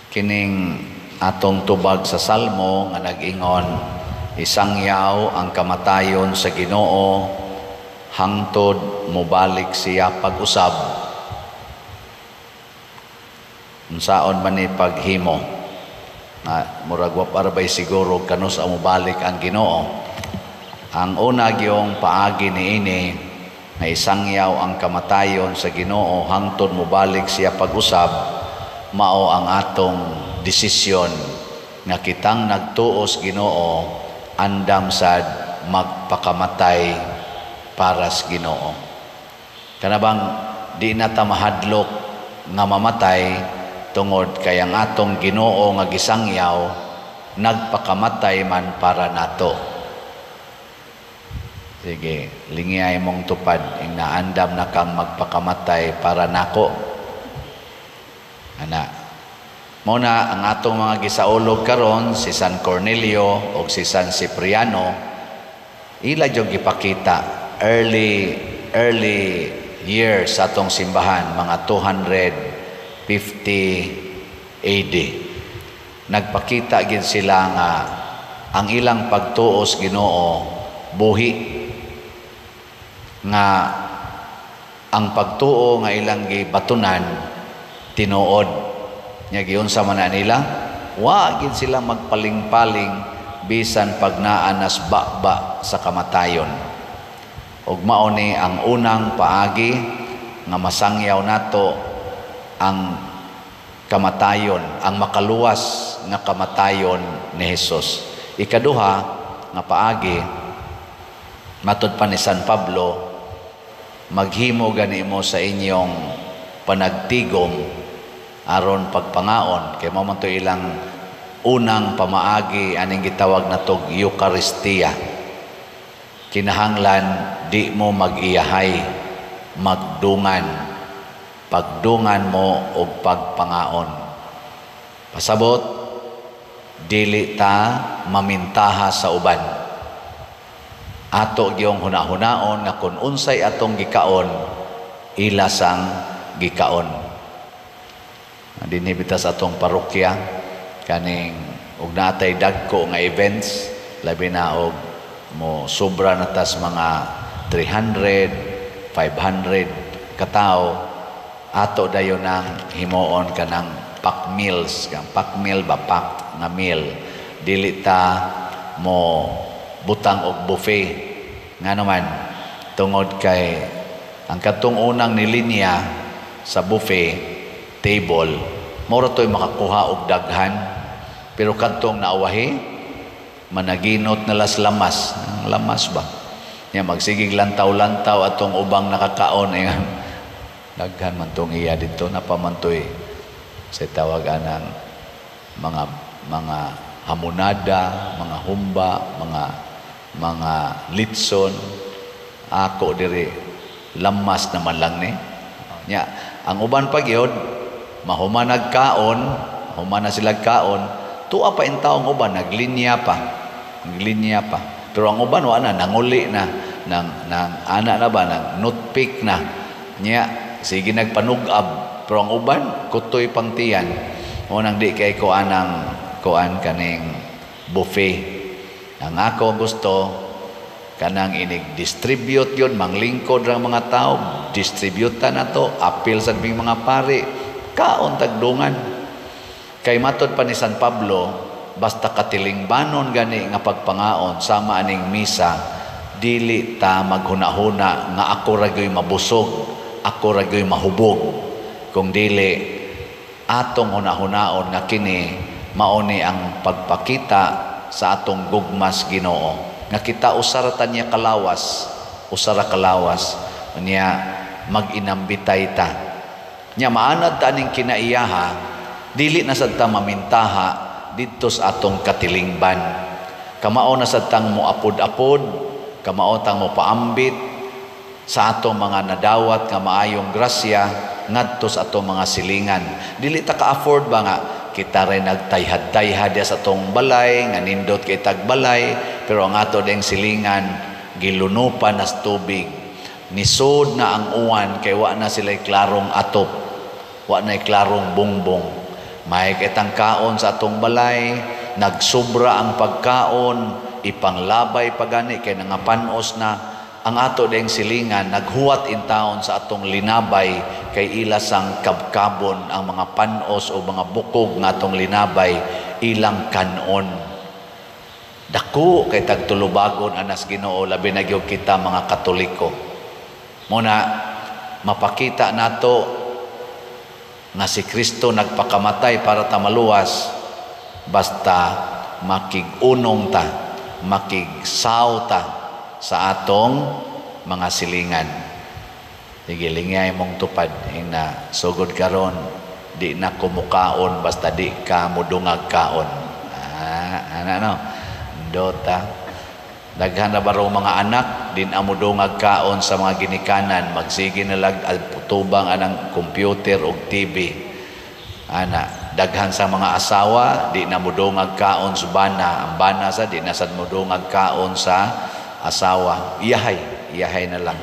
Kining atong tubag sa Salmo nga nag-ingon, "Isangyaw ang kamatayon sa Ginoo hangtod mobalik siya pag-usab." Unsaon man ni paghimo? Na murag wa pa ra bay siguro kanus-a mobalik ang Ginoo. Ang una gyung paagi niini nga isangyaw ang kamatayon sa Ginoo hangtod mobalik siya pag-usab, mao ang atong desisyon nga kitang nagtuos Ginoo andam sad magpakamatay para sa Ginoo. Kanabang di na ta mahadlok nga mamatay tungod kay ang atong Ginoo nga gisangyaw nagpakamatay man para nato. Sige, lingiyay mong tupad, ing naandam na kang magpakamatay para nako. Ana. Mao na ang atong mga gisaulog karon, si San Cornelio o si San Cipriano, ila jud gipakita early early years sa atong simbahan, mga 250 AD. Nagpakita gid sila nga ang ilang pagtuos Ginoo buhi, nga ang pagtuo nga ilang gibatunan tinuod. Nya giunsa man na nila, wa gid sila magpaling-paling bisan pag naa nas baba sa kamatayon. Ug mao ni ang unang paagi nga masangyaw nato ang kamatayon, ang makaluwas nga kamatayon ni Hesus. Ikaduha nga paagi, matud pa ni San Pablo, maghimo gani mo sa inyong panagtigom aron pagpangaon, kay mao man to ilang unang pamaagi aning gitawag natog Eucharistia. Kinahanglan di mo mag-iyahay, magdungan, pagdungan mo og pagpangaon. Pasabot, dili ta mamintaha sa uban. Ato gyung hunahunaon nga kun unsay atong gikaon, ila sang gikaon. Dinhi bitaw sa atong parokya, kaning og natay dagko nga events, labi na og mo sobra na tas mga 300, 500 katao, ato dayon nang himuon kanang pack meals, kang pack meal ba, pack nga meal. Dili ta mo butang og buffet. Ngano man? Tungod kay ang katong unang nilinya sa buffet table, mao ra to'y makakuha og daghan, pero kadtong naawahi managinot na las lamas. Ang lamas ba nya magsigig lantaw-lantaw atong ubang nakakaon, eh, daghan man tong iya dito, napamantoy sa tawag anang mga hamonada, mga humba, mga litson. Ako diri lamas naman lang ni. Nya ang uban pa gyud mahuman nagkaon, human na sila kaon, tuwa pa in taong uban naglinya pa, naglinya pa. Pero ang uban wa na, nanguli na, nang ana na ba, nang nutpick na. Nya sige nagpanugab, pero ang uban kutoy pang tiyan. Mo nang di kay ko anang kuan kaning buffet. Ang ako gusto kanang inig distribute yun, manglingkod ra mga tao, distribute na to, apil sa mga pari, kaon tagdungan. Kay matod pa ni San Pablo, basta katilingbanon gani nga pagpangaon sama aning misa, dili ta maghuna-huna nga ako ra gyoy mabusog, ako ra gyoy mahubog. Kung dili, atong hunahunaon nga kini mao ni ang pagpakita sa atong gugmas Ginoo, nga kita usa ra ta niya kalawas, usa ra kalawas niya, mag-inambitay ta. Nya maanad ta aning kinaiyaha, dili na sad ta mamintaha didto sa atong katilingban. Kamao na sad tang moapod-apod, kamao tang mopaambit sa atong mga nadawat nga maayong grasya ngadto sa atong mga silingan. Dili ta ka-afford ba nga kita rin nagtayhad-tayhad sa atong balay, nga nindot kay tagbalay, pero ang ato ding silingan gilunupan nas tubig. Nisod na ang uwan kay wa na sila'y klarong atop, wa na'y klarong bungbong. May kitang kaon sa atong balay, nagsubra ang pagkaon, ipanglabay pagani kay nangapanos na ang ato ding silingan, naghuwat in taon sa atong linabay kay ila sang kabkabon ang mga panos o mga bukog nga atong linabay, ilang kanon. Dako kay tagtulubagon anas Ginoo, labi na gyud kita mga Katoliko. Muna mapakita nato nga si Kristo nagpakamatay para ta maluwas basta makig-unong ta, makigsaw ta sa atong mga silingan. Sige, lingay mong tupad ina sugod karon di na kumukaon basta di ka mudungag kaon. Ah, ana no. Dota. Daghan na barong mga anak din amudungag kaon sa mga ginikanan, magsige na lag tubang anang computer og TV. Ana, daghan sa mga asawa di na mudungag kaon sa bana, ang bana sa di na sad mudungag kaon sa asawa. Iyahay, iyahay na lang.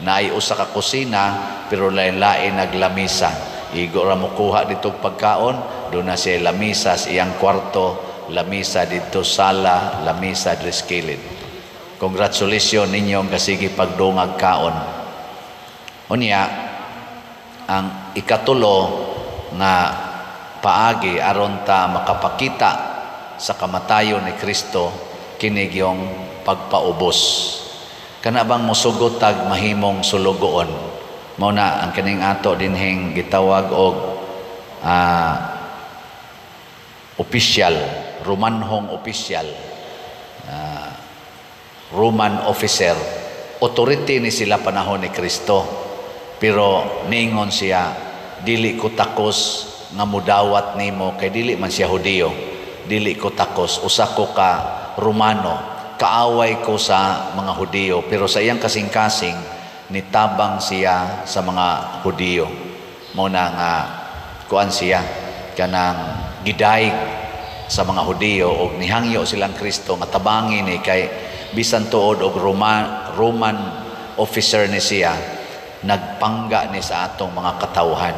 Naay usa ka kusina pero lain-lain naglamisa. Igo ra mo kuha dito pagkaon, do na siya lamisa sa iyang kwarto, lamisa dito sala, lamisa diri sa kilid. Congratulations ninyong kasigi pagdungag kaon. Unya, ang ikatulo nga paagi aron ta makapakita sa kamatayon ni Kristo kini gyung pagpaubos. Kana bang mosugot tag mahimong sulugoon? Mao na ang kining ato dinhing gitawag og opisyal, Romanhong opisyal, Roman officer. Authority ni sila panahon ni Kristo. Pero niingon siya, dili ko takos nga mudawat nimo kay dili man siya Hudiyo. Dili ko takos, usa ko ka Romano, kaaway ko sa mga Hudiyo. Pero sa iyang kasing-kasing nitabang siya sa mga Hudiyo. Mao na nga kuan siya kanang gidayeg sa mga Hudiyo og nihangyo silang Kristo nga tabangi ni kay bisan tuod og Roman officer ni siya, nagpangga ni sa atong mga katawhan.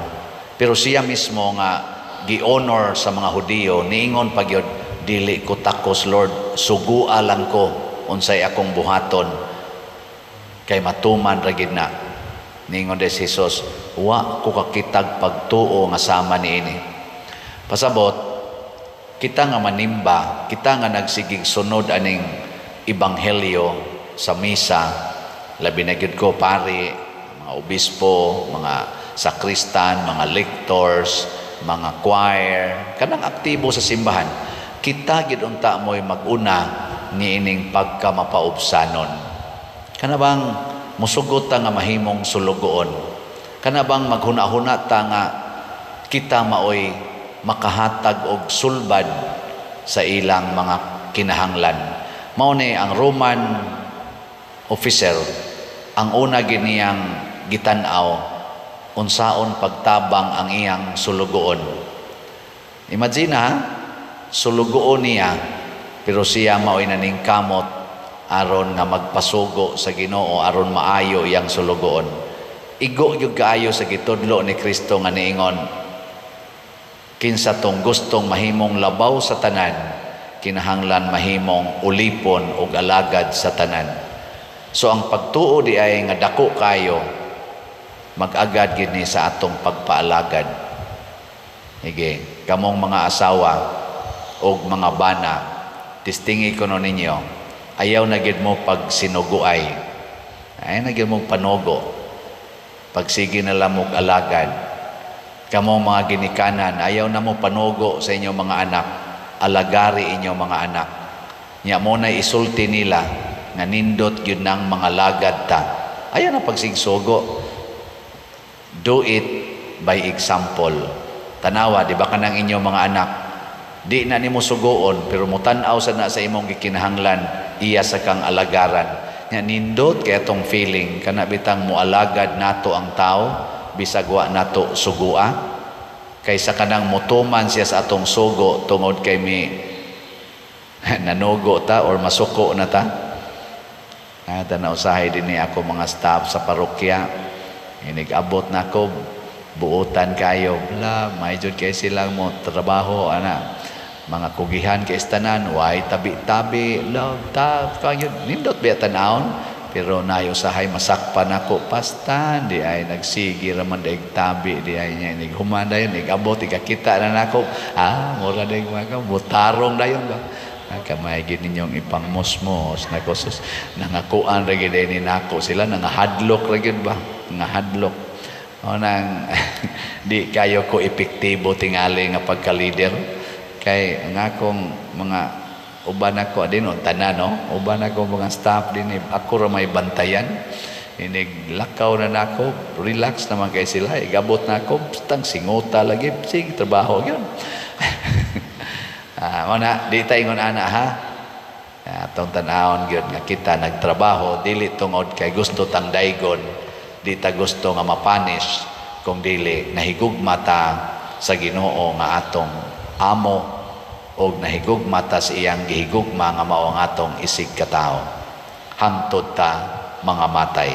Pero siya mismo nga gi-honor sa mga Hudiyo, niingon pa gyud, dili ko takos Lord, sugua lang ko unsay akong buhaton kay matuman ra gid na. Niingon des Jesus, wa ko kakitag pagtuo nga sama niini. Pasabot, kita nga manimba, kita nga nagsigig sunod aning ebanghelyo sa misa, labi na gyud ko pari, mga obispo, mga sakristan, mga lectors, mga choir, kanang aktibo sa simbahan, kita gid unta mo'y mag-una niining pagkamapaubsanon. Kana bang musugot ta nga mahimong sulugoon? Kana bang maghuna-huna ta nga kita maoy makahatag og sulbad sa ilang mga kinahanglan? Mao ni ang Roman officer, ang una giniyang gitan-aw unsaon pagtabang ang iyang sulugoon. Imagine ha, sulugoon niya pero siya mao'y naningkamot aron nga magpasugo sa Ginoo aron maayo iyang sulugoon. Igo gyud kaayo sa gitudlo ni Kristo nga niingon, kinsa tong gustong mahimong labaw sa tanan, kinahanglan mahimong ulipon ug alagad sa tanan. So ang pagtuo di ay nga dako kayo, mag-agad gid ni sa atong pagpaalagad. Sige, kamong mga asawa og mga bana, testingi ko no ninyo, ayaw na gid mo pag sinuguay. Ayaw na gid mo panugo. Pagsige na lang mo alagad. Kamong mga ginikanan, ayaw na mo panugo sa inyong mga anak. Alagari inyong mga anak. Nya mo na isulti nila nga nindot gyud nang mga lagad ta. Ayaw na pagsigsugo. Do it by example. Tanawa, di ba kanang inyong mga anak, di na nimo sugoon pero mutan-aw sa na sa imong gikinahanglan, iya sa kang alagaran. Nya nindot kay atong feeling kana bitang moalagad nato ang tao bisag wa nato sugua, kaysa kanang motuman siya sa atong sugo tungod kay mi nanugo ta or masuko na ta. Tanaw usahay din ni ako mga staff sa parokya. Inig-abot na ako, Buotan kayo la, may jud kay silang mo trabaho ana, mga kugihan kay tanan, way tabi-tabi, love ta kayo, nindot biya tan-awon. Pero nayo usahay masakpan ako pastan di ay nagsigi ra man daig tabi di ay niya, nig human dayon, nig abot, igakita na nako, ah, mura day mga mutarong dayon ba. Kamay gid ninyong ipangmusmos nako. Sus, nangakuan ra gid ni nako sila, nangahadlok ra gyud ba, nangahadlok o nang di kayo ko epektibo tingali nga pagka-leader, kay ang akong mga uban ako din o tanan, no, uban ako mga staff din, ako ra may bantayan. Inig lakaw na nako, relax naman kay sila. Igabot na ako, tang singota lagi, sige trabaho yun. Ah, mo na di ta ingon ana ha. Atong tan-awon gyud nga kita nagtrabaho dili tungod kay gusto tang daygon, di ta gusto nga mapunish, kung dili nahigugma ta sa Ginoo nga atong amo og nahigugma ta sa iyang gihigugma nga mao ang atong isig katawo hangtod ta mga matay.